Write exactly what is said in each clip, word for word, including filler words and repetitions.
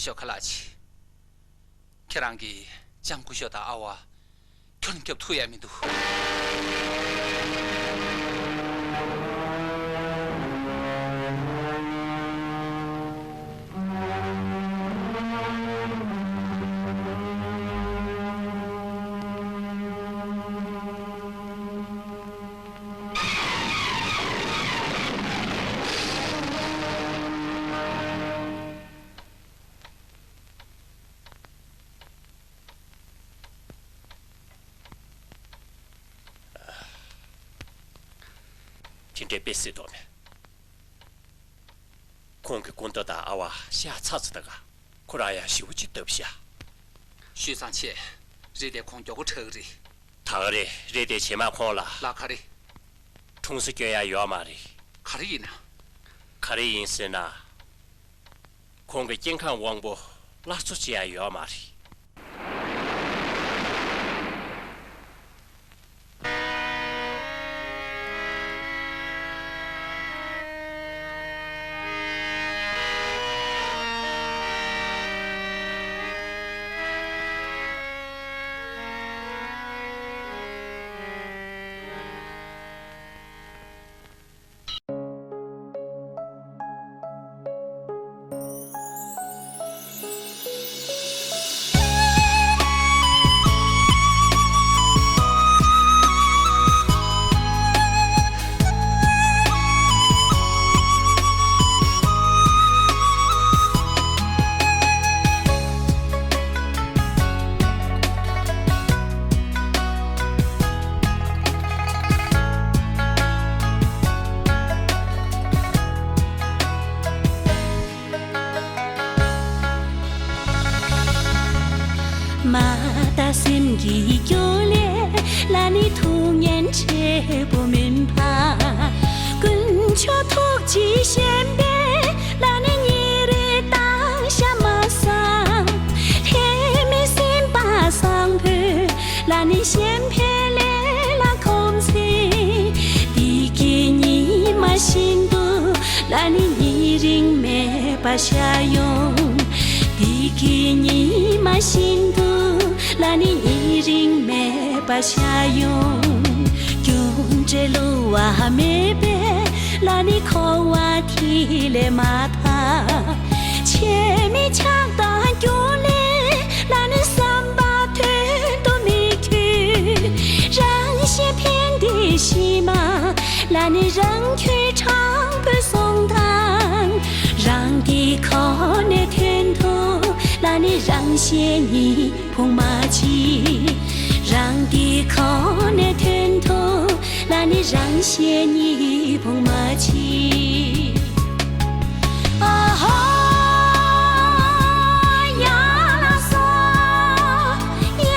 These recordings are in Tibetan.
ཤོག་ཁ་ལགས་ཀྱིས། ཁྱེད་རང་གིས་ལྕམ་སྐུ་ཞབས་དང་ཨ་ཝ་ཁྱོན་སྐྱོབ་ཐུབ་ཡ་མི་འདུག། དེ་འདྲའི་དཔེ་སྲིད་དོ་མེད། ཁོང་གི་སྐུ་ཟླ་དང་ཨ་ཝ་ཤ་ཚ་ཚ་ད་ག་ཁོ་རང་ཡང་ཞེ་པོ་ཅིག་སྟབས་ཤ། ཤུས་ཙང་ཆེ། རེད་དེ་ཁོང་མགྱོགས་པོ་ཁྲག་གི་རེད། ད་ག་རེད། རེད་དེ་རྗེས་མ་ཁོང་ལ། ལ་ག་རེ། འཁྲུངས་ས་སྐྱོན་ཡ་ཡོད་མ་རེད། ག་རེ་ཡིན་ན། ག་རེ་ཡིན་ཟེར་ན། ཁོང་གི་སྐྱེ་ཁམས་དབང་པོ་སླར་གསོ་བྱེད་ཡ་ཡོད་མ་རེད། མ་ད་སེམས་ཀྱི་སྐྱོ་ལས་ལ་ནི་ཐུགས་ངན་འབྲས་བུ་མིན་པ། དཀོན་མཆོག་ཐུགས་རྗེ་བཞིན་པས་ལ་ནི་ཉེ་རེ་བཏང་ཤ་མ་བཟང་། ལྷད་མེད་སེམས་དཔའ་བཟང་པོས་ལ་ནི་གཞན་ཕན་ལས་ལ་ཁོམ་ཚེ། འདི་སྐྱེ་ཉི་མ་བཞིན་དུ་ལ་ནི་ཉེ་རིང་མེད་པ་ཤར་ཡོང་། འདི་སྐྱེ་ཉི་མ་བཞིན་དུ་ལ་ནི་ཉེ་རིང་མེད་པ་ཤར་ཡོང་། རྒྱུ་འབྲས་བསླུ་བ་མེད་པས་ལ་ནི་འཁོར་བ་འདི་ལས་མ་ཐར། ཆད་མེད་ཆགས་སྡང་སྐྱོ་ལས་ལ་ནི་བསམ་པ་དོན་དུ་མི་འཁྱོལ། རང་གཞན་ཕན་བདེ་ཞི་མ་ལ་ནི་རང་ཁྱོད་དྲང་པོའི་གསུང་དང་། རང་བདེ་ཁོ་ནའི་དོན་དུ་ལ་ནི་རང་གཞན་གཉིས་ཕུང་མ་མཆིས། རང་བདེ་ཁོ་ནའི་དོན་དུ་ལ་ནི་རང་གཞན་གཉིས་ཕུང་མ་མཆིས། ཨ་ཧོ། ཡ་ལ་སོ། ཡ་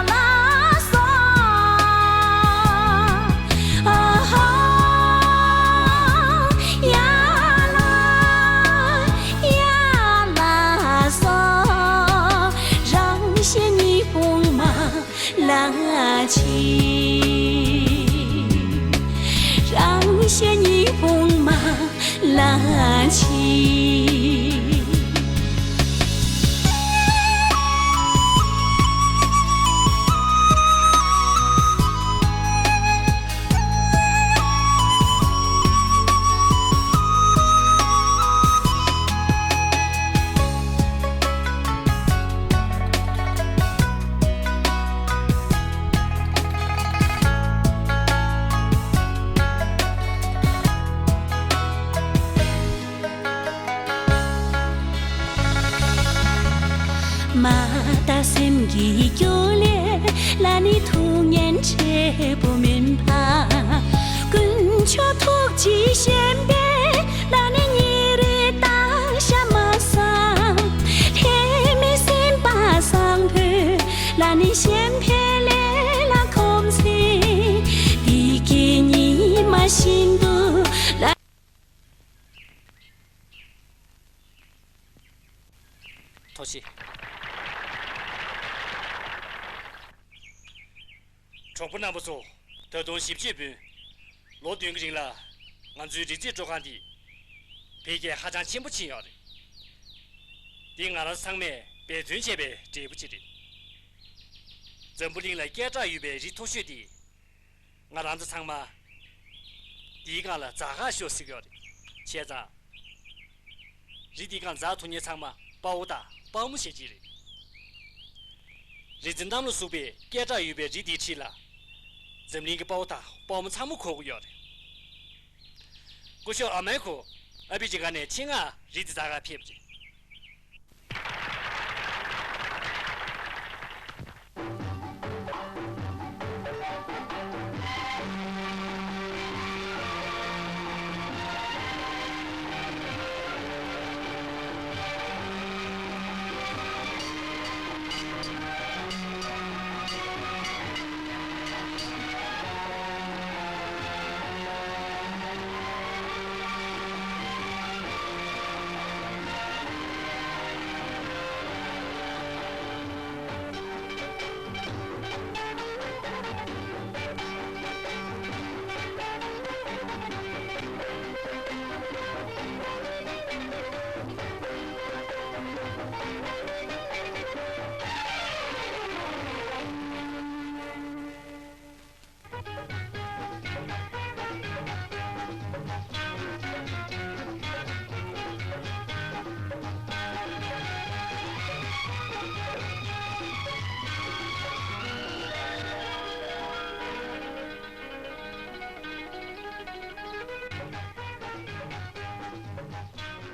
ལ་སོ། ཨ་ཧོ། ཡ་ལ། ཡ་ལ་སོ། རང་གཞན་གཉིས་ཕུང་མ་ལ་མཆིས། རང་གཞན་གཉིས་ཕུང་མ་ལ་མཆིས། མ་ད་སེམས་ཀྱི་སྐྱོ་ལས་ལ་ནི་ཐུགས་ངན་འབྲས་བུ་མིན་པ། དཀོན་མཆོག་ཐུགས་རྗེ་བཞིན་པས་ལ་ནི་ཉེ་རེ་བཏང་ཤ་མ་བཟང་། ལྷད་མེད་སེམས་དཔའ་བཟང་པོས་ལ་ནི་གཞན་ཕན་ལས་ལ་ཁོམ་ཚེ། འདི་སྐྱེ་ཉི་མ་བཞིན་དུ་ལ། ཐུགས་རྗེ་ཆེ། གྲོགས་པོ་རྣམ་པ་ཚོ། ད་དུང་ཞིབ་དཔྱོད་པུས་ལོ་བདུན་གྱི་རིང་ལ་ང་ཚོའི་རིག་རྩེད་སྤྲོ་ཁང་འདི་འཕེལ་རྒྱས་ཧ་ཅང་ཆེན་པོ་ཕྱིན་ཡོད་རེད། འདི་ང་རང་ཚང་མས་འབད་བརྩོན་བྱས་པའི་འབྲས་བུ་ཅིག་རེད། འཛམ་བུ་གླིང་ལ་སྐད་གྲགས་ཡོད་པའི་རི་མཐོ་ཤོས་འདི། ང་རང་ཚོ་ཚང་མ་འདིའི་སྒང་ལ་འཛེག་ག་ཤོག་ཟེར་གྱི་ཡོད་རེད། བྱས་ཙང་། རི་འདིའི་སྒང་འཛེག་ཐུབ་མཁན་ཚང་མ་དཔའ་བོ་དང་དཔའ་མོ་བྱས་ཅིག་རེད། རི་འཛིན་གནམ་ལ་ཟུག་པའི་སྐད་གྲགས་ཡོད་པའི་རི་འདིའི་འཁྲིས་ལ། འཛམ་གླིང་གི་དཔའ་བོ་དང་དཔའ་མོ་ཚང་མ་འཁོར་གྱི་ཡོད་རེད། སྐུ་ཞབས་ཨ་མའི་ཁོ་ཨ་ཕི་ཅི་ག་ནས་ཆེད་མངགས་རི་འདི་འཛེག་ག་ཕེབས་རེད།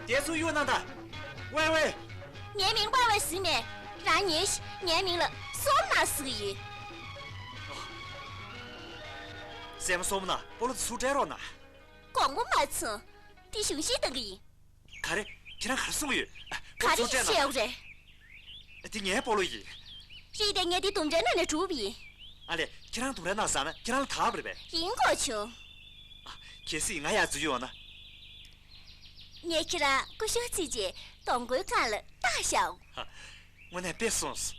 དེ་ཚོ་གཡུག་གནང་དང་། ཝེ་ཝེ། ངའི་མིང་པར་བ་ཟིན་མེད། རང་ཉན་ཞིག་ངའི་མིང་ལ་སོམ་ན་ཟེར་གྱི་ཡོད། སྲས་མོ་སོམ་ན་སྤོ་ལོ་ཚུར་སྤྲད་རོགས་གནང་། དགོངས་པ་མ་ཚོམ། དེ་གཞུང་བཞེས་གཏང་གི་ཡིན། ག་རེ། ཁྱེད་རང་ག་རེ་གསུང་གི་ཡོད། ཨ། སྤོ་ལོ་ཚུར་སྤྲད་གནང་། ག་རེ་བཤད་ཡོད་རེད། དེ་ངའི་སྤོ་ལོ་ཡིན། རེད་དེ། ངས་དེ་ལྡུམ་རའི་ནང་ནས་བསྒྲུབས་པ་ཡིན། ཨ་ལས། ཁྱེད་རང་ལྡུམ་རའི་ནང་ཟགས་ན་ཁྱེད་རང་ལ་ཐག་པ་རེད་པས། ཡིན་དགོས་བྱུང་། ཨ། གལ་སྲིད་ང་ཡར་འཛུལ་ཡོང་ན། ངས་ཁྱེད་རང་སྐུ་ཞབས་ཚིག་རྗེས་གདོང་གོའི་སྒང་ལ་བཏགས་བཞག། ཧ། དངོས་གནས་དཔེ་སོང་སོང་།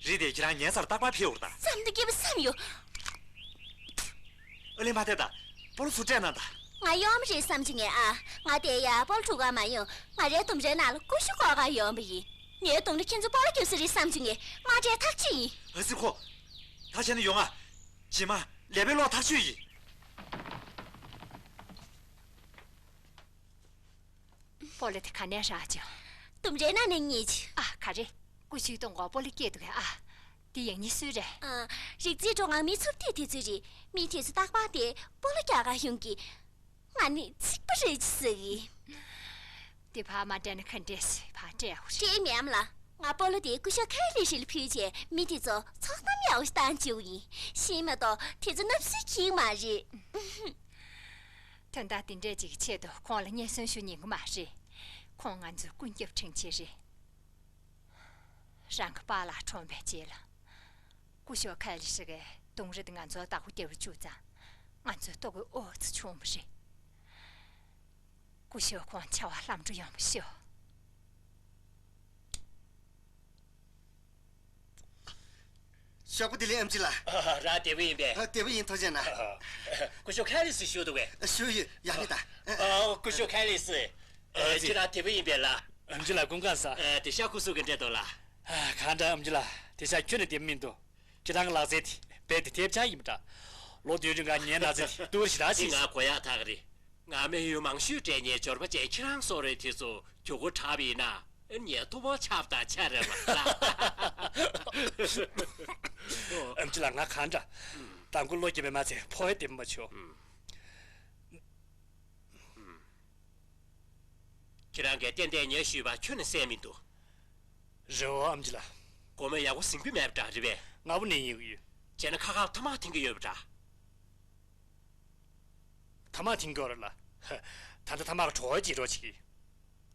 རི་དེ་ཁྱེད་རང་ཉལ་སར་རྟག་པར་ཕེབས་འོར་ད། བསམ་དུ་སྐྱིད་པོ་བསམ་ཡོད། ཨ་ལས། མ་བསྡད་ད། སྤོ་ལོ་ཚུར་སྤྲད་གནང་ད། ང་གཡོག་མོ་རེད་བསམ་གྱི་ངས་ཨ། ང་དེ་ཡར་སྤོ་ལོ་སྒྲུག་ག་མ་ཡོང་། ང་རའི་ལྡུམ་རའི་ནང་ལ་ཀུ་ཤུ་བཀོག་ག་ཡོང་བ་ཡིན། ངའི་ལྡུམ་ར་ཁྱེད་ཚོ་སྤོ་ལོ་རྒྱབ་ས་རེད་བསམ་གྱི་ངས། ང་འདྲའི་ཐག་ཆོད་ཡིན། ཨ་ཙི་ཁོ། ད་བྱས་ན་ཡོང་ང་། རྗེས་མ་ལས་པའི་ལོག་ཐག་ཆོད་ཡིན། སྤོ་ལོ་དེ་ག་ནས་རག་བྱུང་། ལྡུམ་རའི་ནང་ནས་རྙེད་བྱུང་། ཨ། ག་རེ། ཀུ་ཤུའི་གདོང་གོ་སྤོ་ལོ་སྐྱེས་འདུག་གས་ཨ། དེ་ཡང་རྙེད་སྲོལ་རེད། ཨ། རིག་རྩལ་སྤྲོ་ངང་མི་ཚུབ་ཐིག་དེ་ཚོ་རེད། མི་དེ་ཚོ་རྟག་པར་དེ་སྤོ་ལོ་རྒྱག་ག་ཡོང་གི། ང་ནི་ཚིག་པ་རེད་ཅེས་ཟེར་གི། དེ་ཕར་མ་སྤྲད་ན་ག་འདྲས་ཕར་སྤྲད་འོ། སྤྲད་མེད་ཨ་མ་ལགས། ང་སྤོ་ལོ་དེ་སྐུ་ཞབས་ཁེ་ལི་ཧྲི་ལ་ཕུལ་བྱས་མི་དེ་ཚོ་ཚོགས་གཏམ་ཡག་པོ་ཞིག་བཏང་བཅུག་ཡིན། ཤེས་མ་གཏོགས་དེ་ཚོ་སྣབས་སུལ་གྱིས་མ་རེད། དོན་དག་འདི་འདྲས་ཅིག་གི་ཆེད་དུ་ཁོང་ལ་སྙན་སེང་ཞུ་ཉན་གི་མ་རེད། ཁོང་ང་ཚོའི་ཀུན་ཁྱབ་དྲིན་ཆེན་རེད། རང་གི་པཱ་ལགས་གྲོངས་པའི་རྗེས་ལ། སྐུ་ཞབས་ཁེ་ལི་ཧྲི་གིས་ལྡུམ་ར་འདི་ང་ཚོར་བདག་པོ་རྒྱབ་བཅུག་ཙང་། ང་ཚོའི་ལྟོ་གོས་ཨོ་ཙམ་བྱུང་བ་རེད། སྐུ་ཞབས་ཁོང་ཕྱྭ་བ་ལྷ་འགྲོ་ཡོང་བ་ཤོག། ཞོགས་པ་བདེ་ལེགས་ཨེམ་ཆི་ལགས། རང་བདེ་པོ་ཡིན་པས། ཨ། བདེ་པོ་ཡིན། ཐུགས་རྗེ་གནང་། སྐུ་ཞབས་ཁེ་ལི་ཧྲི་བཞུགས་འདུག་གས། བཞུགས་ཡོད། ཡག་པོ་ད། ཨ། སྐུ་ཞབས་ཁེ་ལི་ཧྲི། ཨ། ཁྱེད་རང་བདེ་པོ་ཡིན་པས་ལགས། ཨེམ་ཆི་ལགས་སྐུ་ཁམས་བཟང་། ཨ། དེང་སང་སྐུ་གཟུགས་ག་འདྲས་འདུག་ལགས། ཨ། གང་འདྲ་ཨེམ་ཆི་ལགས། དེང་སང་ཁྱོན་ནས་བདེ་པོ་མི་འདུག། ཁྱེད་རང་གི་ལག་རྩལ་དེ་རྦད་དེ་ཐེབས་ཆག་ཡིན་པ་འདྲ། ལོ་བདུན་རིང་ག་ངའི་ལག་རྩལ་དེ་སྡུག་རུ་ཞེ་དྲག་ཕྱིན་སོང་། ང་གོ་ཡག་ཐག་རེད། ང་དམིགས་ཡུལ་མང་ཤོས་སྤྲད་མཁན་འབྱོར་པ་ཅན་ཁྱེད་རང་བཟོ་འདྲ་དེ་ཚོ་གྱོང་གུན་དྲག་པ་ཡིན་ན་ངས་ཐུགས་ཕམ་ཆགས་པ་དང་ཆ་རེད་པ་ལགས། ཨེམ་ཆི་ལགས། ང་གང་འདྲ། དང་པོ་བློ་སྐྱེས་པས་མ་ཚད་ཕོ་ཡང་བདེ་པོ་མ་བྱུང་། ཁྱེད་རང་གིས་ཏན་ཏན་ངས་ཞུས་པ་ཁྱོན་ནས་གསན་མི་འདུག། རེད་བ་ཨེམ་ཆི་ལགས། མགོ་མ་ཡག་པོ་ཟིན་གྱི་མེད་པ་འདྲ་རེད་པས། སྔ་པོ་ནས་ཡིན་གྱི་ཡོད། བྱས་ན་ཁ་ཁར་ཐ་མག་འཐེན་གྱི་ཡོད་པ་འདྲ། ཐ་མག་འཐེན་གྱི་ཡོད་རེད་ལགས། ད་ལྟ་ཐ་མག་གི་བྲོ་བ་བརྗེ་རོགས་བྱེད་ཀྱི།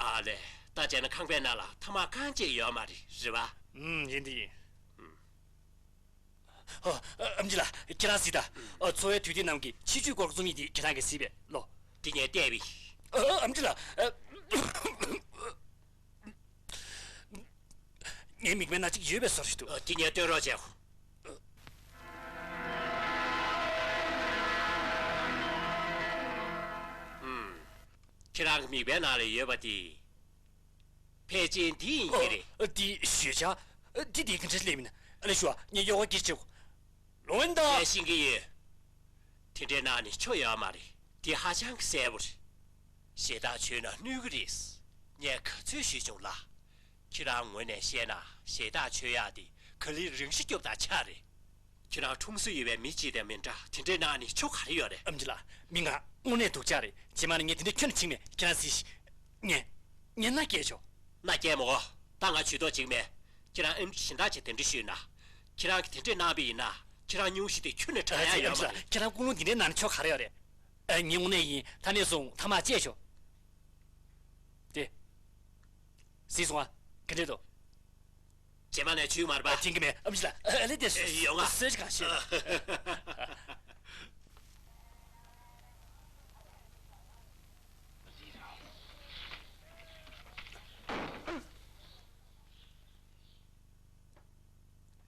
ཨ་ལས། ད་བྱས་ན་ཁང་པའི་ནང་ལ་ཐ་མག་རྐང་གཅིག་ཡོད་མ་རེད། རེད་པ། ཨུམ། ཡིན་དེ་ཡིན། ཨ། ཨེམ་ཆི་ལགས། ཁྱེད་རང་གཟིགས་དང་། ཨ། འཚོ་བའི་དུས་དེབ་ནང་གི་ཆེད་སྤྱོད་སྐོར་རྩོམ་ཡིག་དེ་ཁྱེད་རང་གིས་གཟིགས་པས་ལོ། དེ་ངས་བལྟས་པས། ཨ། ཨེམ་ཆི་ལགས། ཨ། ངའི་མིག་དམར་ནང་གཅིག་ཡོད་པའི་བཟོ་འདྲ་ཞིག་འདུག། ཨ། དེ་ངས་སྟོན་རོགས་བྱས། ཨུམ། ཁྱེད་རང་གི་མིག་དམར་ནང་ལ་ཡོད་པ་དེ། ཕལ་ཆེར་འདི་ཡིན་གྱི་རེད། ཨ། འདི་ཞོད་འཇགས། ཨ། འདི་དེ་ག་འདྲ་སླེབས་མིན། ཨ་ལས་ཞུ་བ། ངས་ཡོ་ག་སྐད་ཆ་གོ། ལོ་ཝན་ད། ངས་ཤེས་ཀྱི་ཡོད། དེ་འདྲའི་ནང་ནས་ཆོ་ཡོད་མ་རེད། དེ་ཧ་ཅང་གི་གསལ་པོ་རེད། ཞེ་དྲག་ཆོས་ན་གནོད་གི་རེད། ངས་ག་ཚོད་ཞུས་བྱུང་ལ། ཁྱེད་རང་ངོས་ནས་བཤད་ན་ཞེ་དྲག་ཆོས་ཡག་དེ་ག་ལེར་རང་ཤི་སྐྱོབ་དང་ཆ་རེད། ཁྱེད་རང་ཁྲུང་སུ་ཡོད་པའི་མི་གཅིག་དང་མི་འདྲ། དེ་འདྲའི་ནང་ནས་ཆོ་ག་རེ་ཡོད་རེད། ཨེམ་ཆི་ལགས། མི་ང་དངོས་གནས་སྡུག་ཅག་རེད། རྗེས་མ་ནས་ངས་དེ་འདྲ་ཁྱོན་ནས་བྱེད་མེད། ཁྱེད་རང་གཟིགས་ཤིག་ངས། ངས་མནའ་སྐྱེལ་ཆོག་མནའ་སྐྱེལ་མོ། ད་ང་ཇུས་གཏོགས་བྱེད་མེད། ཁྱེད་རང་ཨེམ་ཆི་གཞན་དག་ཅིག་དེ་འདྲ་ཞུས་ན། ཁྱེད་རང་གིས་དེ་འདྲས་གནང་བ་ཡིན་ན། ཁྱེད་རང་སྙུང་གཞི་དེ་ཁྱོན་ནས་དྲག་ཡག་ཡོད་མ་རེད། ཁྱེད་རང་ཀུན་སློང་འདི་འདྲའི་ནང་ནས་ཆོ་ག་རེ་ཡོད་རེད། ཨ། ངས་དངོས་གནས་ཡིན། ད་ནས་བཟུང་ཐ་མག་བཅད་ཆོག་དེ། གཟིགས་སོང་ཨ། ག་འདྲས་འདུག་རྗེས་མ་ནས་ཇུས་མ་རེད་པ། ཨ། དྲན་གྱི་མེད། ཨེམ་ཆི་ལགས། ཨ་ལས། དེ་སུ་ཡོང་ང་། སུས་གང་ཤེས།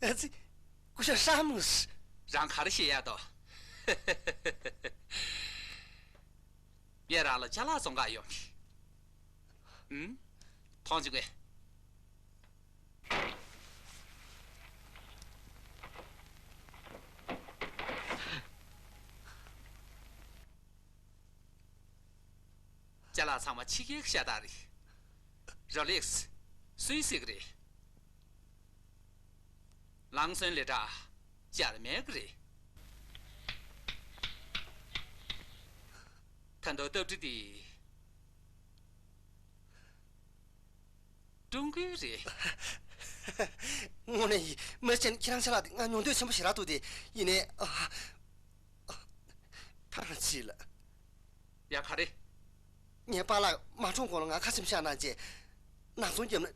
ཨ་ཙི། སྐུ་ཞབས་ཧྲ་མོ། རང་ག་རེ་བཤད་ཡག་འདུག་ངས་རང་ལ་ཅ་ལག་བཙོང་ག་ཡོང་གི། ཨུམ། ཐོངས་བྱུང་གི། ཅ་ལག་ཚང་མ་ཕྱི་རྒྱལ་གྱི་ཤ་སྟག་རེད། རོ་ལེགས་སུད་སི་གི་རེད། ལང་སོན་ལི་ཊ་འཇར་མན་གི་རེད། ད་དུང་སྟབས་བདེ་དེ་ཀྲུང་གོའི་རེད། དངོས་གནས་ཡིན། མི་ཆེན། ཁྱེད་རང་ཅ་ལག་དེ་ང་ཉོ་འདོད་ཆེན་པོ་ཞེ་དྲག་འདུག་དེ་ཡིན་ནའི། ཨ། ཐང་ཆད་ལ། ཡ། ག་རེ། ངའི་པཱ་ལགས་མ་གྲོངས་གོང་ལ་ང་ཁ་ཆེམས་བཞག་གནང་རྗེས། ནག་ཚོང་བརྒྱབ་ན་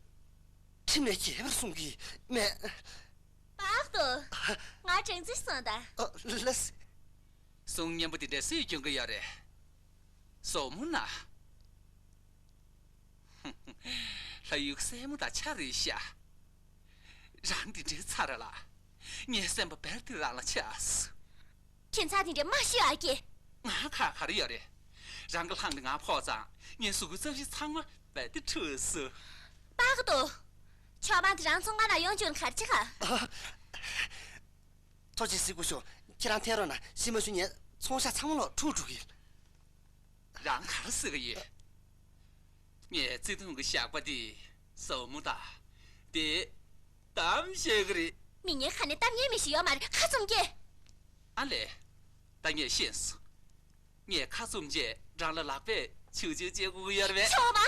ཁྲིམས་ནས་འགལ་བར་གསུང་གི་མེད། པཱ་ཏོ། ང་སྦྲང་རྩི་བཟོས་ད། ཨ། ལགས་སེ། གསུང་སྙན་པོ་དེ་འདྲ་སུས་སྐྱོན་གི་ཡོད་རེད། བཟོ་མོ་ན། ལྷ་ཡུལ་སྲས་མོ་དང་ཆ་རེད་ཤག་རང་འདི་འདྲའི་ཚ་ར་ལ། ངའི་སེམས་པ་བེར་ཏི་རང་ལ་ཆགས་སོང་། ཁྱད་མཚར་དེ་འདྲ་མ་ཤོད་ཨ་ཀེ། ང་ཁག་ག་རེ་ཡོད་རེད། རང་གི་ལྷང་དེ་ང་ཕོག་ཙང་ངའི་གཟུགས་པོའི་རྩ་བཞི་ཚང་མ་བེར་ཏི་འཁྲུགས་སོང་། པགས་ཏོ། ཆོས་པ་དེ་རང་ཚོང་ཁང་ནང་ཡོང་བཅུག་ན་ག་རེ་བྱེད་ག་ཨ། ཐུགས་རྗེ་གཟིགས། སྐུ་ཞབས། ཁྱེད་རང་ཐད་རོགས་གནང་། ཤི་མ་ཤུ་ངའི་ཚོང་ཤག་ཚང་མ་ལོག་འཁྲུག་འགྲོ་གི། རང་ག་རེ་ཟེར་གི་ཡོད། ངས་བརྩེ་དུང་གི་ཞགས་པ་འདི་བཟོ་མོ་དང་དེ་གཏམ་བཤད་གི་རེད། མི་ངན་ཁ་ནས་གཏམ་ངན་མི་ཞིག་ཡོད་མ་རེད། ཁ་བཙུམ་གྱིས། ཨ་ལས། ད་ངས་ཤེས་སོང་། ངས་ཁ་བཙུམ་རྗེས་རང་ལ་ལག་པས་ཆུ་ཆུ་བྱེད་དགོས་ཀྱི་ཡོད་རེད་པས། ཆོག་མ།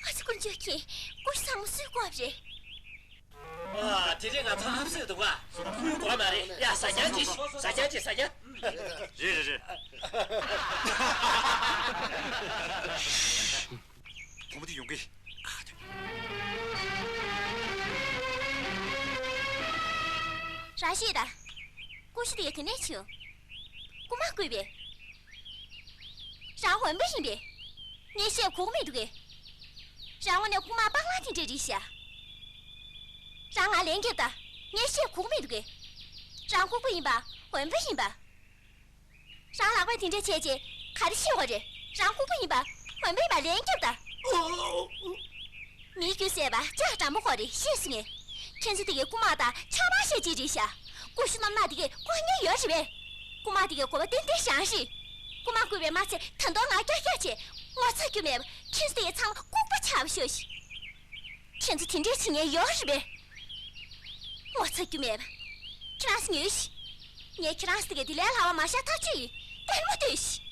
ཨ་ཙི། དཀོན་མཆོག་མཁྱེན། སྐུ་ཚང་མ་སུས་བཀོག་པ་རེད། ཨ། དེ་རིང་ང་ཚོ་ཧབ་སོད་འདུག་ག་སྐུའི་སྒོ་མ་རེད་ཡ། ཟ་རྐྱང་ཅིག་ཟ་རྐྱང་ཅིག་ཟ་རྐྱང་། རེད་རེད་རེད། བུ་མོ་དེ་ཡོང་གི། རང་ཤེས་ད། ཀུ་ཤུ་དེ་ག་ནས་བྱུང་། རྐུ་མ་བརྐུས་པས། རང་དབོན་པོ་ཡིན་པས། ངས་བཤད་གོ་གི་མི་འདུག་གས། རང་དངོས་གནས་རྐུ་མ་སྤང་བླང་དེ་འདྲས་རེད་ཤག་རང་ང་ལན་རྒྱོབ་ད། ངས་བཤད་གོ་གི་མི་འདུག་གས། རང་ལྐུགས་པ་ཡིན་པ། དབོན་པོ་ཡིན་པ། རང་ལག་པས་དེ་འདྲས་བྱས་རྗེས་ག་རེ་ཤེས་པ་རེད། རང་ལྐུགས་པ་ཡིན་པ། དབོན་པོ་ཡིན་པ་ལན་རྒྱོབ་ད། མིའི་རྒྱུ་ཟད་པ་ལྕགས་འགྲམ་པོ་ཁོག་རེད། ཤེས་སོང་ངས། ཁྱེད་ཚོ་དེ་གའི་རྐུ་མ་དང་ཆག་མ་བཤད་ཅིག་རེད་ཤག་ཀུ་ཤུ་རྣམ་ནག་དེ་གའི་ཁོག་ཉེ་ཡོད་རེད་པས། རྐུ་མ་དེ་གའི་གོ་བ་ཏན་ཏན་བཞག་ཤིག་རྐུ་མ་བརྐུས་པས་མ་ཚད་ད་དུང་ང་ཀྱག་ཀྱག་བྱས། ངོ་ཚ་རྒྱུ་མེད་པ། ཁྱེད་ཚོ་དེ་གའི་ཚང་མ་ལྐུགས་པ་ཆགས་པ་ཤོག་ཤིག་ཁྱེད་ཚོ་དེ་འདྲས་བྱེད་མཁན་ཡོད་རེད་པས། ངོ་ཚ་རྒྱུ་མེད་པ། ཁྱེད་རང་ཚོ་ཉོལ་ཤིག་ངས་ཁྱེད་རང་ཚོ་དེ་གའི་དེ་ལས་སླ་བ་མ་བཞག་ཐག་ཆོད་ཡིན། ལྟད་མོ་ལྟོས་ཤིག་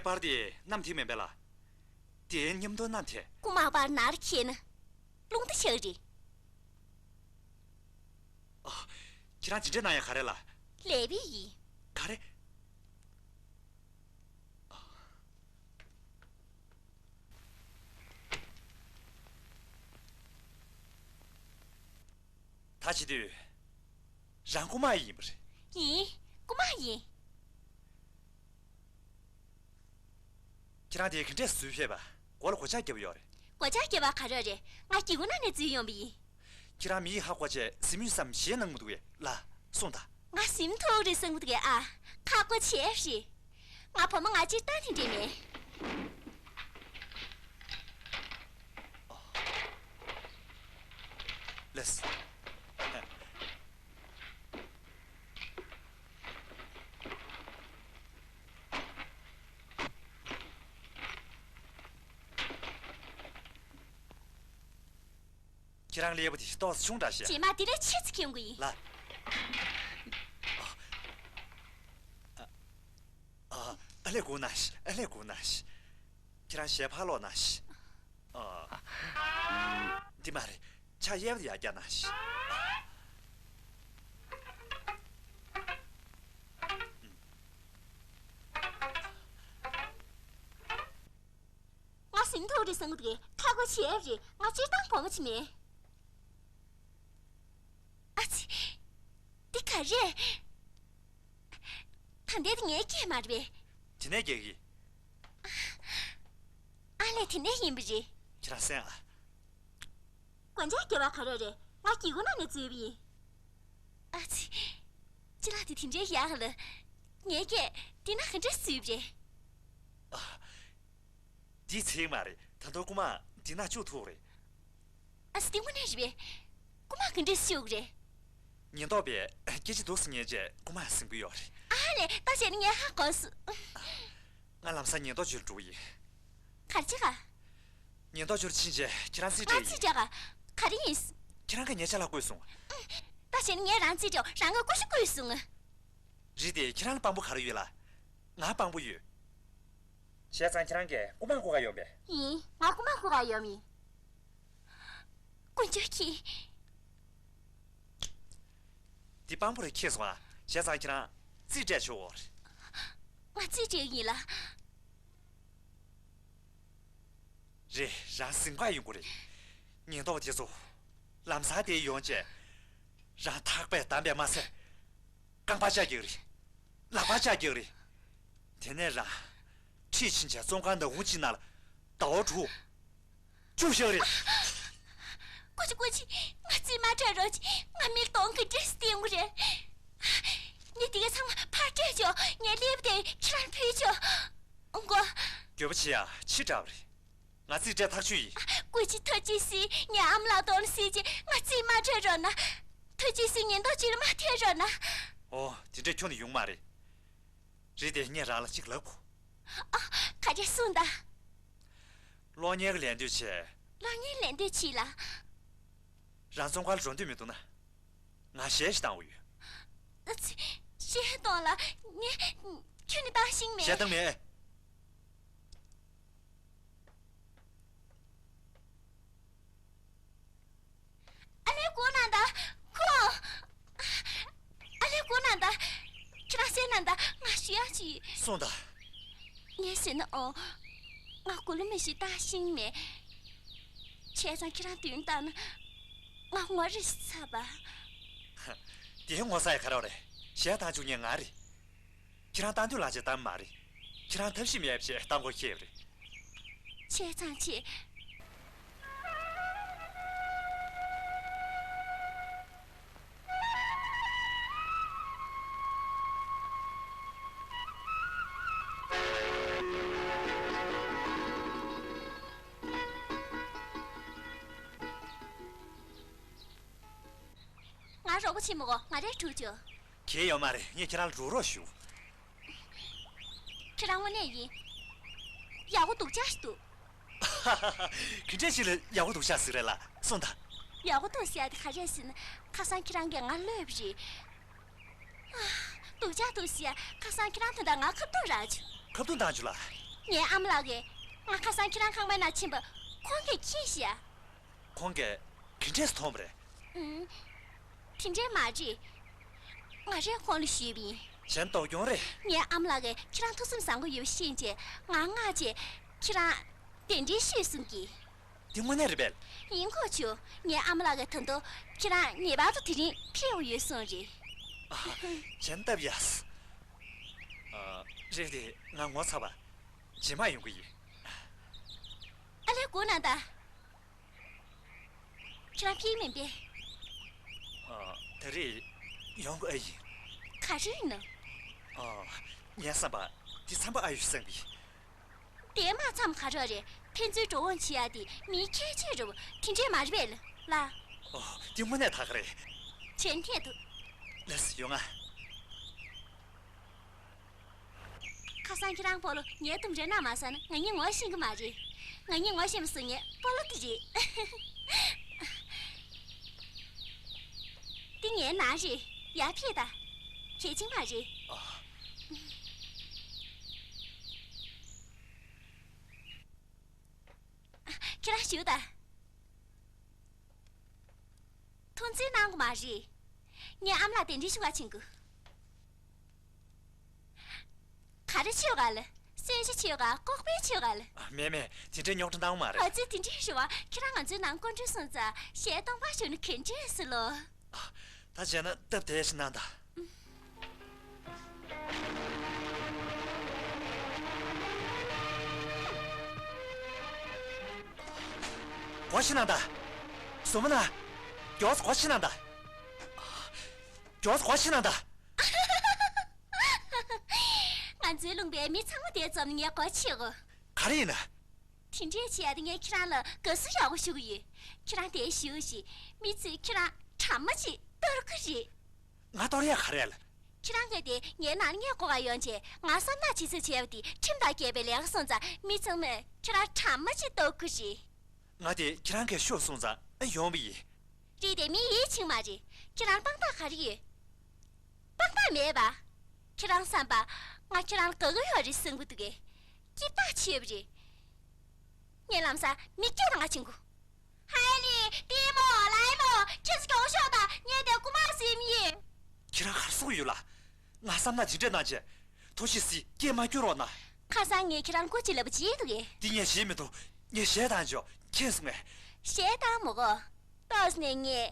པར་དེ་བསྣམས་ཐིག་མེད་པས་ལ། དེའི་མཉམ་དུ་བསྣམས་ཐེ། རྐུ་མ་པར་ནར་ཁྱེར་ན། རླུང་རྟ་ཆག་རེད། ཨ། ཁྱེད་རང་ཇི་འདྲས་གནང་ཡ་ག་རེ་ལ། ལས་པའི་ཡིན། ག་རེ། ད་བྱེད་དུས། རང་རྐུ་མ་ཡིན་པ་རེད། ཡིན། རྐུ་མ་ཡིན། ཁྱེད་རང་དེ་ག་འདྲས་བཟོས་ཕེབས་པ། མགོ་ལ་སྒོ་ལྕགས་བརྒྱབ་ཡོད་རེད། སྒོ་ལྕགས་བརྒྱབ་པ་ག་རེ་རེད། ང་སྒེའུ་ཁུང་ནང་ནས་འཛུལ་ཡོང་བ་ཡིན། ཁྱེད་རང་མི་ཡིས་ཧ་གོ་བྱས་གཟིམ་མོ་ཙམ་ཞེད་སྣང་མི་འདུག་གས་ལ། སོང་ད། ང་གཟིམ་ཐུབ་རེད་བསམ་གི་འདུག་གས་ཨ། ཁག་པོ་བྱས་རེད། ང་བུ་མོ་ང་སྤྱིར་བཏང་དེ་འདྲས་མེད། ལགས། ཁྱེད་རང་ཀླད་པ་དེ་ཏོག་ཙམ་ཆུང་དྲགས་ཤག་རྗེས་མ་དེ་ལས་ཆེ་ཙམ་གྱོན་དགོས་ཡིན། ལ། ཨ། ཨ། ཨ་ལས་སྒུག་ན་ཤི། ཨ་ལས་སྒུག་ན་ཤི། ཁྱེད་རང་ཞལ་ཕར་ལོག་ན་ཤི། ཨ། འདི་མ་རེད། ཕྱག་གཡས་པ་དེ་ཡར་བཀྱག་ན་ཤི། ང་གཟིམ་ཐུབ་རེད་བསམ་གི་འདུག་གས། ཁག་པོ་བྱས་རེད། ང་སྤྱིར་བཏང་བུ་མོ་ཅིག་མེད། ཨ་ཙི། འདི་ག་རེད། ད་ལྟའི་དེ་ངའི་སྐད་མ་རེད་པས། དེ་ནས་རྒྱག་གི། ཨ་ལས། དེ་ནས་ཡིན་པ་རེད། ཁྱེད་རང་གསན་ཨ། སྒོ་ལྕགས་བརྒྱབ་པ་ག་རེ་རེད། ང་སྒེའུ་ཁུང་ནང་ནས་འཛུལ་བ་ཡིན། ཨ་ཙི། ཅི་ལགས་དེ་དེ་འདྲའི་ཡག་ལ། ངའི་སྐད་འདི་ན་ག་འདྲས་བཟོས་པ་རེད། ཨ། འདི་ཚིག་མ་རེད། ད་དུང་རྐུ་མ་འདི་ན་བཅུག་ཐུབ་རེད། ཨ་ཙི། དེ་དངོས་གནས་རེད་པས། རྐུ་མ་ག་འདྲས་བཅུག་རེད། ཉེན་རྟོག་པས་སྐད་ཆ་འདུག་སེ་ཉན་བྱས་རྐུ་མ་ཟིན་གྱི་ཡོད་རེད། ཨ་ལས། ད་བྱས་ན་ངས་ཧ་གོ་སོང་། ང་ལམ་སང་ཉེན་རྟོག་ཅུས་ལ་འགྲོ་གི་ཡིན། ག་རེ་བྱེད་ག་གཉེན་རྟོག་ཅུས་ཕྱིན་རྗེས་ཁྱེད་རང་རྩིས་སྤྲད་ཡིན། ང་རྩིས་སྤྲད་ག་ག་རེ་ཡིན། ཁྱེད་རང་གིས་ངའི་ཅ་ལག་བརྐུས་སོང་། ད་བྱས་ན་ངས་རང་རྩིས་སྤྲད། རང་ངའི་ཀུ་ཤུ་བརྐུས་སོང་། རེད་དེ། ཁྱེད་རང་ལ་དཔང་པོ་ག་རེ་ཡོད་ལ། ང་དཔང་པོ་ཡོད། བྱས་ཙང་ཁྱེད་རང་གིས་རྐུ་མ་རྐུ་ག་ཡོང་པས། ཡིན། ང་རྐུ་མ་རྐུ་ག་ཡོང་ཡིན། དཀོན་མཆོག་གིས། འདི་དཔང་པོ་རེད་ཁེལ་སོང་ཨ། བྱས་ཙང་ཁྱེད་རང་རྩིས་སྤྲད་ཆོག་གོ། ང་རྩིས་སྤྲད་ཡིན་ལ། རེད། རང་ཟིང་པ་ཡོང་གི་རེད། ཉེན་རྟོག་པ་དེ་ཚོ་ལམ་སང་དེར་ཡོང་བྱས། རང་ཐག་པས་བསྡམས་པས་མ་ཚད། རྐང་པ་ལྕགས་རྒྱག་རེད། ལག་པ་ལྕགས་རྒྱག་རེད། དེ་ནས་རང་ཁྲིད་ཕྱིན་བྱས་བཙོན་ཁང་ནག་ཁུང་གཅིག་ནང་ལ་ཟླ་བ་དྲུག་བཅུག་བཞག་རེད། ཀུ་ཅི་ཀུ་ཅི། ང་རྩིས་མ་སྤྲད་རོགས་གྱིས། ང་མིར་གཏོང་གི་འདྲེ་སྟེང་རེད། ངས་དེ་ག་ཚང་མ་ཕར་སྤྲད་ཆོག་ངའི་ཀླད་པ་དེ་ཁྱེད་རང་ཕུལ་ཆོག་འགོ། འགྱོད་པ་བྱེད་ཡ་ཕྱི་དྲགས་པ་རེད། ང་རྩིས་སྤྲད་ཐག་ཆོད་ཡིན། ཀུ་ཅི། ཐུགས་རྗེ་གཟིགས། ངའི་ཨ་མ་ལགས་གདོང་ལ་གཟིགས་བྱས་ང་རྩིས་མ་སྤྲད་རོགས་གནང་། ཐུགས་རྗེ་གཟིགས། ཉེན་རྟོག་ཅུས་ལ་མ་ཐོན་རོགས་གནང་། ཨོ། དེ་འདྲས་ཁྱོན་ནས་ཡོང་མ་རེད། རེད་དེ། ངས་རང་ལ་གཅིག་ལབ་དགོས། ཨ། ག་རེ་གསུངས་དང་། གློག་བརྙན་གྱི་ལད་ཟློས་བྱས། གློག་བརྙན་ལད་ཟློས་བྱས་ལ། རང་བཙོན་ཁང་ལ་འགྲོ་འདོད་མི་འདུག་ན། ང་གཞས་ཤིག་བཏང་བ་ཡོད། ཨ་ཙི། གཞས་གཏོང་ལ། ངས་ཁྱོན་ནས་བཏང་ཤེས་མེད། གཞས་བཏང་མེད། ཨ་ལས། སྒུག་གནང་དང་། ཁོང་། ཨ་ལས། སྒུག་གནང་དང་། ཁྱེད་རང་གསན་གནང་དང་། ང་ཞུ་ཡག་ཅིག་སོང་དང་། ངས་ཟེར་ན། ཨོ། ང་དགུ་ལོ་མི་ཞིག་བཏང་ཤེས་མེད། བྱས་ཙང་ཁྱེད་རང་མདུན་བཏང་ན་ང་ངོ་རེ་ཚ་བ། དེ་ངོ་ཚ་ཡ་ག་རེ་རེད། གཞས་བཏང་བཅུག་མཁན་ང་རེད། ཁྱེད་རང་བཏང་འདོད་ལངས་བྱས་བཏང་མ་རེད། ཁྱེད་རང་ཐབས་ཤེས་མེད་པ་བྱས་བཏང་དགོས་ཁེལ་བ་རེད། བྱས་ཙང་ཆེ། ང་རོགས་པ་བྱེད་མི་དགོས། ང་རས་གྲུབ་ཆོག་གལ་ཡོད་མ་རེད། ངས་ཁྱེད་རང་ལ་རོགས་རོགས་ཞུ། ཁྱེད་རང་དངོས་གནས་ཡིན། ཡག་པོ་སྡུག་ཅག་ཞིག་འདུག་ག་འདྲས་ཞིག་ལ་ཡག་པོ་སྡུག་ཅག་ཟིག་རེད་ལ། སོང་ད། ཡག་པོ་འདུག་ཟེར་ཡ་དེ་ག་རེ་རེད་ཟེར་ན། ཁ་སང་ཁྱེད་རང་གིས་ང་གློད་པ་རེད། ཨ། སྡུག་ཅག་འདུག་ཟེར་ཡ། ཁ་སང་ཁྱེད་རང་དོན་དག་ང་ཁ་བརྡུང་རག་བྱུང་། ཁ་བརྡུང་བཏང་བྱུང་ལ། ངའི་ཨ་མ་ལགས་ཀྱིས་ང་ཁ་སང་ཁྱེད་རང་ཁང་པའི་ནང་ཕྱིན་པ་ཁོང་གིས་མཁྱེན་ཤག་ཁོང་གིས་ག་འདྲས་མཐོང་བ་རེད། ཨུམ། དེ་འདྲས་མ་རེད། ང་རས་ཁོང་ལ་ཞུས་པ་ཡིན། གཞན་སྡུག་གྱོང་རེད། ངའི་ཨ་མ་ལགས་ཀྱིས་ཁྱེད་རང་ཐུགས་སེམས་བཟང་པོ་ཡོད་པ་ཤེས་བྱས་ང་མངགས་བྱས་ཁྱེད་རང་གདན་འདྲེན་ཞུས་གསུང་གི། འདི་དངོས་གནས་རེད་པས། ཡིན་ཁོ་ཆོ། ངའི་ཨ་མ་ལགས་ཀྱིས་ད་དུང་ཁྱེད་རང་ངེས་པར་དུ་དེ་རིང་ཕེབས་ཡོང་ཡོད་གསུངས་རེད། ཨ། གཞན་སྟབས་ཡག་ཨ། རེད་དེ་ང་ངོ་ཚ་བ། རྗེས་མ་ཡོང་གི་ཡིན། ཨ་ལས་སྒུག་གནང་དང་། ཁྱེད་རང་ཕེབས་མིན་པས། ཨ། ད་རེས་ཡོང་གི་ཨ་ཡིན། ག་རེ་ཡིན་ནམ། ཨ། ངའི་བསམ་པ་འདི་འཚམས་པ་ཨ་ཡོད་བསམ་གི། དེ་མ་འཚམས་ག་རེ་རེད། ཕན་ཚུན་འགྲོ་འོང་བྱེད་ཡ་དེ་མིའི་ཁྱད་ཆོས་རེད་བ། དེ་འདྲས་མ་རེད་པས་ལ། ཨོ། འདི་དངོས་གནས་ད་ག་རེད། ཇེ་འཐད་འདུག་ལགས་སོ་ཡོང་ང་། ཁ་སང་ཁྱེད་རང་སྤོ་ལོ་ངའི་དུམ་རེ་གནང་མ་སོང་ན་ང་གཉིས་ངོ་ཤེས་ཀྱི་མ་རེད། ང་གཉིས་ངོ་ཤེས་མ་སོང་ངའི་སྤོ་ལོ་དེ་རེད། འདི་ངའི་ནང་རེད། ཡར་ཕེབས་དང་། གལ་ཆེན་པོ་རེད། ཨ། ཁྱེད་རང་བཞུགས་དང་། ཐུགས་འཛེམ་གནང་དགོས་མ་རེད། ངས་ཨ་མ་ལགས་གདན་འདྲེན་ཞུ་ག་ཕྱིན་དགོས། ག་རེ་ཆེ་ག་ལ། གསོལ་ཇ་ཆེ་ག་ལྐོག་པའི་ཆེ་ག་ལ། ཨ། མེད་མེད། དེ་འདྲའི་རྙོག་དྲ་གནང་མ་རེད། ཨ་ཙི་དེ་འདྲའི་ཞུ་བ་ཁྱེད་རང་ང་ཚོའི་ནང་སྐུ་མགྲོན་སོང་ཙང་གཞས་གཏོང་པ་ཞུ་ན་ག་འདྲས་སེ་ལོ། ཨ། ད་བྱས་ན་སྟབས་བདེ་ཞིག་གནང་དང་། སྒོ་ཕྱེ་གནང་དང་། བཟོ་མོ་ན། མགྱོགས་སུ་སྒོ་ཕྱེ་གནང་དང་། མགྱོགས་སུ་སྒོ་ཕྱེ་གནང་དང་། ང་ཚོའི་ལུང་པའི་མི་ཚང་མ་དེ་ཙམ་ངས་སྒོ་ཕྱེ་གོ། ག་རེ་ཡིན་ན། དེ་འདྲས་བྱས་ཏེ་ངས་ཁྱེད་རང་ལ་དགའ་བསུ་ཡག་པོ་ཞུ་གི་ཡོད། ཁྱེད་རང་དེར་བཞུགས་ཤིག་མི་ཚོས་ཁྱེད་རང་གྲ་མ་ཅིག་གཏོར་གི་རེད། ང་གཏོར་ཡག་ག་རེ་ལ། ཁྱེད་རང་གིས་དེ་ངའི་ནང་ངས་སྒོ་ཁར་ཡོང་བྱས་ང་བསམ་ནག་ཅིག་ཟེར་བྱས་པ་དེ་ཁྲིམས་དང་འགལ་བའི་ལས་ཀ་སོང་ཙང་མི་ཚང་མས་ཁྱེད་རང་གྲ་མ་ཅིག་གཏོར་གི་རེད། ང་དེ་ཁྱེད་རང་གིས་ཤོག་གསུངས་ཙང་ཨ་ཡོང་བ་ཡིན། རེད་དེ་མི་ཡིད་ཆེས་མ་རེད། ཁྱེད་རང་དཔང་རྟགས་ག་རེ་ཡོད། དཔང་རྟགས་མེད་པ། ཁྱེད་རང་བསམ་པ། ང་ཁྱེད་རང་དགའ་གི་ཡོད་རེད་བསམ་གི་འདུག་གས། སྐྱིད་པ་ཆེ་བ་རེད། ངས་ལམ་སང་མི་སྐད་གཏོང་ག་ཕྱིན་དགོས། ཧའེ་ལི། ལྟད་མོ། ལའི་མོ། ཁྱེད་ཚོ་མགྱོགས་ཤོག་དང་ངས་དེ་རྐུ་མ་ཟིན་ཡིན། ཁྱེད་རང་ག་རེ་གསུང་གི་ཡོད་ལ། ང་བསམ་ན་ཇི་འདྲས་གནང་བྱས། ཐུགས་རྗེ་གཟིགས་སྐད་མ་སྐྱོན་རོགས་གནང་། ཁ་སང་ངས་ཁྱེད་རང་སྐུ་མཁྱེན་ལབ་བྱས་འདུག་གས། འདི་ངས་བྱས་མི་འདུག་ངས་གཞས་བཏང་ཆོག་མཁྱེན་སོང་ངས། གཞས་བཏང་མི་དགོས། ཏོག་ཙམ་ནས་ངས།